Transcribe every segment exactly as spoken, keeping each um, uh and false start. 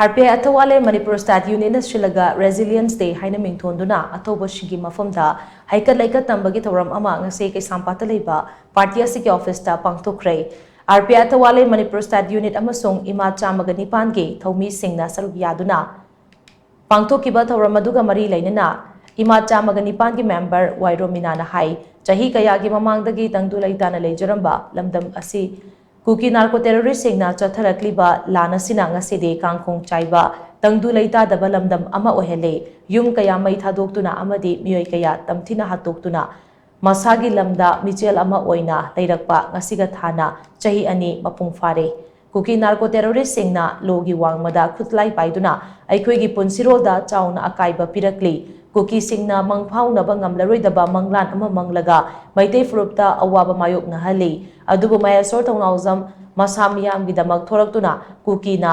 R P I ꯑꯊꯧꯕꯥꯜ ꯃꯅꯤꯄꯨꯔ ꯁ꯭ꯇꯥꯏꯠ ꯌꯨꯅꯤꯠꯅ ꯁꯤꯜꯂꯒ ꯔꯦꯖꯤꯂꯤꯌꯦꯟꯁ ꯗꯦ ꯍꯥꯏꯅ ꯃꯤꯡꯊꯣꯟꯗꯨꯅ ꯑꯊꯧꯕꯁꯤꯡꯒꯤ ꯃꯐꯝꯗ ꯍꯩꯀꯠ ꯂꯩꯀꯠ ꯇꯝꯕꯒꯤ ꯊꯧꯔꯝ ꯑꯃ ꯉꯁꯤ ꯀꯩꯁꯥꯝꯄꯥꯠꯇ ꯂꯩꯕ ꯄꯥꯔꯇꯤ ꯑꯁꯤꯒꯤ ꯑꯣꯐꯤꯁꯇ ꯄꯥꯡꯊꯣꯛꯈ꯭ꯔꯦ꯫ ꯑꯥꯔ ꯄꯤ ꯑꯥꯏ ꯑꯊꯧꯕꯥꯜ ꯃꯅꯤꯄꯨꯔ ꯁ꯭ꯇꯥꯏꯠ ꯌꯨꯅꯤꯠ ꯑꯃꯁꯨꯡ ꯏꯃꯥ ꯆꯥꯝꯃꯒ ꯅꯤꯄꯥꯟꯒꯤ ꯊꯧꯃꯤꯁꯤꯡꯅ ꯁꯔꯨꯛ ꯌꯥꯗꯨꯅ ꯄꯥꯡꯊꯣꯛꯈꯤꯕ ꯊꯧꯔꯝ ꯑꯗꯨꯒ ꯃꯔꯤ ꯂꯩꯅꯅ ꯏꯃꯥ ꯆꯥꯝꯃꯒ ꯅꯤꯄꯥꯟꯒꯤ ꯃꯦꯝꯕꯔ ꯋꯥꯏ ꯔꯣꯃꯤꯅꯥꯅ ꯍꯥꯏ, ꯆꯍꯤ ꯀꯌꯥꯒꯤ ꯃꯃꯥꯡꯗꯒꯤ ꯇꯪꯗꯨ ꯂꯩꯇꯥꯅ ꯂꯩꯖꯔꯝꯕ ꯂꯝꯗꯝ ꯑꯁꯤ ꯀꯨꯀꯤ ꯅꯥꯔꯀꯣ ꯇꯦꯔꯣꯔꯤꯁꯁꯤꯡꯅ ꯆꯠꯊꯔꯛꯂꯤꯕ ꯂꯥꯟ ꯑꯁꯤꯅ ꯉꯁꯤꯗꯤ ꯀꯥꯡꯈꯣꯡ ꯆꯥꯏꯕ, ꯇꯪꯗꯨ ꯂꯩꯇꯥꯗꯕ ꯂꯝꯗꯝ ꯑꯃ ꯑꯣꯏꯍꯜꯂꯦ꯫ ꯌꯨꯝ ꯀꯌꯥ ꯃꯩ ꯊꯥꯗꯣꯛꯇꯨꯅ ꯑꯃꯗꯤ ꯃꯤꯑꯣꯏ ꯀꯌꯥ ꯇꯝꯊꯤꯅ ꯍꯥꯠꯇꯣꯛꯇꯨꯅ ꯃꯁꯥꯒꯤ ꯂꯝꯗ ꯃꯤꯆꯦꯜ ꯑꯃ ꯑꯣꯏꯅ ꯂꯩꯔꯛꯄ ꯉꯁꯤꯒ ꯊꯥꯅ ꯆꯍꯤ ꯑꯅꯤ ꯃꯄꯨꯡ ꯐꯥꯔꯦ꯫ ꯀꯨꯀꯤ ꯅꯥꯔꯀꯣ ꯇꯦꯔꯣꯔꯤꯁꯁꯤꯡꯅ ꯂꯣꯒꯤ ꯋꯥꯡꯃꯗ ꯈꯨꯠꯂꯥꯏ ꯄꯥꯏꯗꯨꯅ ꯑꯩꯈꯣꯏꯒꯤ ꯄꯨꯟꯁꯤꯔꯣꯜꯗ ꯆꯥꯎꯅ ꯑꯀꯥꯏꯕ ꯄꯤꯔꯛꯂꯤ꯫ ꯀꯨꯀꯤꯁꯤꯡꯅ ꯃꯪꯐꯥꯎꯅꯕ ꯉꯝꯂꯔꯣꯏꯗꯕ ꯃꯪꯂꯥꯟ ꯑꯃ ꯃꯪꯂꯒ ꯃꯩꯇꯩ ꯐꯨꯔꯨꯞꯇ ꯑꯋꯥꯕ ꯃꯥꯌꯣꯛꯅꯍꯜꯂꯤ꯫ ꯑꯗꯨꯕꯨ ꯃꯍꯦꯁꯣꯔ ꯊꯧꯅꯥꯎꯖꯝ ꯃꯁꯥ ꯃꯤꯌꯥꯝꯒꯤꯗꯃꯛ ꯊꯣꯔꯛꯇꯨꯅ ꯀꯨꯀꯤꯅ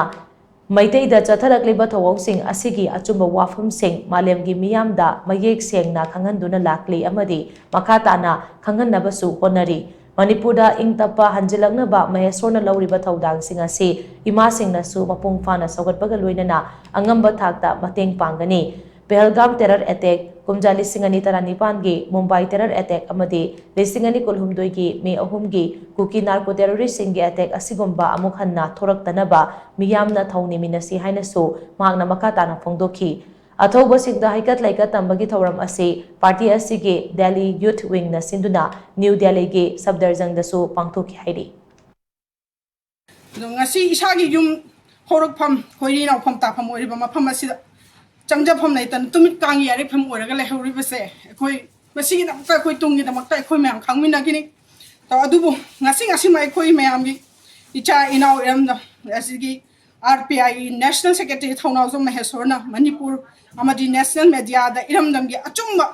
ꯃꯩꯇꯩꯗ ꯆꯠꯊꯔꯛꯂꯤꯕ ꯊꯧꯑꯣꯡꯁꯤꯡ ꯑꯁꯤꯒꯤ ꯑꯆꯨꯝꯕ ꯋꯥꯐꯝꯁꯤꯡ ꯃꯥꯂꯦꯝꯒꯤ ꯃꯤꯌꯥꯝꯗ ꯃꯌꯦꯛ ꯁꯦꯡꯅ ꯈꯪꯍꯟꯗꯨꯅ ꯂꯥꯛꯂꯤ ꯑꯃꯗꯤ ꯃꯈꯥ ꯇꯥꯅ ꯈꯪꯍꯟꯅꯕꯁꯨ ꯍꯣꯠꯅꯔꯤ꯫ ꯃꯅꯤꯄꯨꯔꯗ ꯏꯪ ꯇꯞꯄ ꯍꯟꯖꯤꯜꯂꯛꯅꯕ ꯃꯍꯦꯁꯣꯔꯅ ꯂꯧꯔꯤꯕ ꯊꯧꯗꯥꯡꯁꯤꯡ ꯑꯁꯤ ꯏꯃꯥꯁꯤꯡꯅꯁꯨ ꯃꯄꯨꯡ ꯐꯥꯅ ꯁꯧꯒꯠꯄꯒ ꯂꯣꯏꯅꯅ ꯑꯉꯝꯕ ꯊꯥꯛꯇ ꯃꯇꯦꯡ ꯄꯥꯡꯒꯅꯤ꯫ ꯄꯦꯍꯜꯒꯥꯝ ꯇꯦꯔꯔ ꯑꯦꯇꯦꯛ, ꯀꯨꯝꯖꯥ ꯂꯤꯁꯤꯡ ꯑꯅꯤ ꯇꯔꯥꯅꯤꯄꯥꯟꯒꯤ ꯃꯨꯝꯕꯥꯏ ꯇꯦꯔꯔ ꯑꯦꯇꯦꯛ ꯑꯃꯗꯤ ꯂꯤꯁꯤꯡ ꯑꯅꯤ ꯀꯨꯟꯍꯨꯝꯗꯣꯏꯒꯤ ꯃꯦ ꯑꯍꯨꯝꯒꯤ ꯀꯨꯀꯤ ꯅꯥꯔꯀꯣ ꯇꯦꯔꯣꯔꯤꯁꯁꯤꯡꯒꯤ ꯑꯦꯇꯦꯛ ꯑꯁꯤꯒꯨꯝꯕ ꯑꯃꯨꯛ ꯍꯟꯅ ꯊꯣꯔꯛꯇꯅꯕ ꯃꯤꯌꯥꯝꯅ ꯊꯧꯅꯤꯃꯤꯟꯅꯁꯤ ꯍꯥꯏꯅꯁꯨ ꯃꯍꯥꯛꯅ ꯃꯈꯥ ꯇꯥꯅ ꯐꯣꯡꯗꯣꯛꯈꯤ꯫ ꯑꯊꯧꯕꯁꯤꯡꯗ ꯍꯩꯀꯠ ꯂꯩꯀꯠ ꯇꯝꯕꯒꯤ ꯊꯧꯔꯝ ꯑꯁꯤ ꯄꯥꯔꯇꯤ ꯑꯁꯤꯒꯤ ꯗꯦꯜꯂꯤ ꯌꯨꯊ ꯋꯤꯡꯅ ꯁꯤꯟꯗꯨꯅ ꯅ꯭ꯌꯨ ꯗꯦꯜꯂꯤꯒꯤ ꯁꯐꯗꯔꯖꯪꯗꯁꯨ ꯄꯥꯡꯊꯣꯛꯈꯤ ꯍꯥꯏꯔꯤ꯫ ꯑꯗꯣ ꯉꯁꯤ ꯏꯁꯥꯒꯤ ꯌꯨꯝ ꯍꯧꯔꯛꯐꯝ, ꯈꯣꯏꯔꯤ ꯅꯥꯎꯐꯝ ꯇꯥꯐꯝ ꯑꯣꯏꯔꯤꯕ ꯃꯐꯝ ꯑꯁꯤꯗ ꯆꯪꯖꯐꯝ ꯂꯩꯇꯅ ꯇꯨꯃꯤꯠ ꯀꯥꯡꯒꯤ ꯌꯥꯔꯤꯐꯝ ꯑꯣꯏꯔꯒ ꯂꯩꯍꯧꯔꯤꯕꯁꯦ ꯑꯩꯈꯣꯏ ꯃꯁꯤꯒꯤꯗꯃꯛꯇ, ꯑꯩꯈꯣꯏ ꯇꯨꯡꯒꯤꯗꯃꯛꯇ ꯑꯩꯈꯣꯏ ꯃꯌꯥꯝ ꯈꯪꯃꯤꯟꯅꯈꯤꯅꯤ꯫ ꯑꯗꯣ ꯑꯗꯨꯕꯨ ꯉꯁꯤ ꯉꯁꯤꯃꯛ ꯑꯩꯈꯣꯏ ꯃꯌꯥꯝꯒꯤ ꯏꯆꯥ ꯏꯅꯥꯎ ꯏꯔꯝꯗꯝ ꯑꯁꯤꯒꯤ ꯑꯥꯔ ꯄꯤ ꯑꯥꯏꯒꯤ ꯅꯦꯁꯅꯦꯜ ꯁꯦꯀ꯭ꯔꯦꯇꯔꯤ ꯊꯧꯅꯥꯎꯖꯝ ꯃꯍꯦꯁꯣꯔꯅ ꯃꯅꯤꯄꯨꯔ ꯑꯃꯗꯤ ꯅꯦꯁꯅꯦꯜ ꯃꯦꯗꯤꯌꯥꯗ ꯏꯔꯝꯗꯝꯒꯤ ꯑꯆꯨꯝꯕ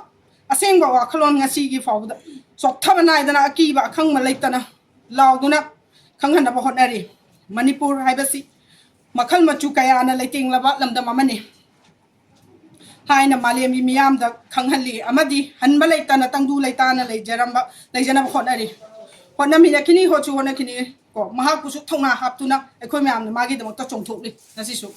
ꯑꯁꯦꯡꯕ ꯋꯥꯈꯜꯂꯣꯟ ꯉꯁꯤꯒꯤ ꯐꯥꯎꯕꯗ ꯆꯣꯛꯊꯕ ꯅꯥꯏꯗꯅ ꯑꯀꯤꯕ ꯑꯈꯪꯕ ꯂꯩꯇꯅ ꯂꯥꯎꯗꯨꯅ ꯈꯪꯍꯟꯅꯕ ꯍꯣꯠꯅꯔꯤ꯫ ꯃꯅꯤꯄꯨꯔ ꯍꯥꯏꯕꯁꯤ ꯃꯈꯜ ꯃꯆꯨ ꯀꯌꯥꯅ ꯂꯩꯇꯦꯡꯂꯕ ꯂꯝꯗꯝ ꯑꯃꯅꯤ ꯍꯥꯏꯅ ꯃꯥꯂꯦꯝꯒꯤ ꯃꯤꯌꯥꯝꯗ ꯈꯪꯍꯜꯂꯤ ꯑꯃꯗꯤ ꯍꯟꯕ ꯂꯩꯇꯅ ꯇꯪꯗꯨ ꯂꯩꯇꯥꯅ ꯂꯩꯖꯔꯝꯕ, ꯂꯩꯖꯅꯕ ꯍꯣꯠꯅꯔꯤ꯫ ꯍꯣꯠꯅꯃꯤꯟꯅꯈꯤꯅꯤ, ꯍꯣꯠꯁꯨ ꯍꯣꯠꯅꯈꯤꯅꯤ꯫ ꯀꯣ, ꯃꯍꯥꯛꯄꯨꯁꯨ ꯊꯧꯅꯥ ꯍꯥꯞꯇꯨꯅ ꯑꯩꯈꯣꯏ ꯃꯌꯥꯝꯅ ꯃꯥꯒꯤꯗꯃꯛꯇ ꯆꯣꯡꯊꯣꯛꯂꯤ ꯉꯁꯤꯁꯨ꯫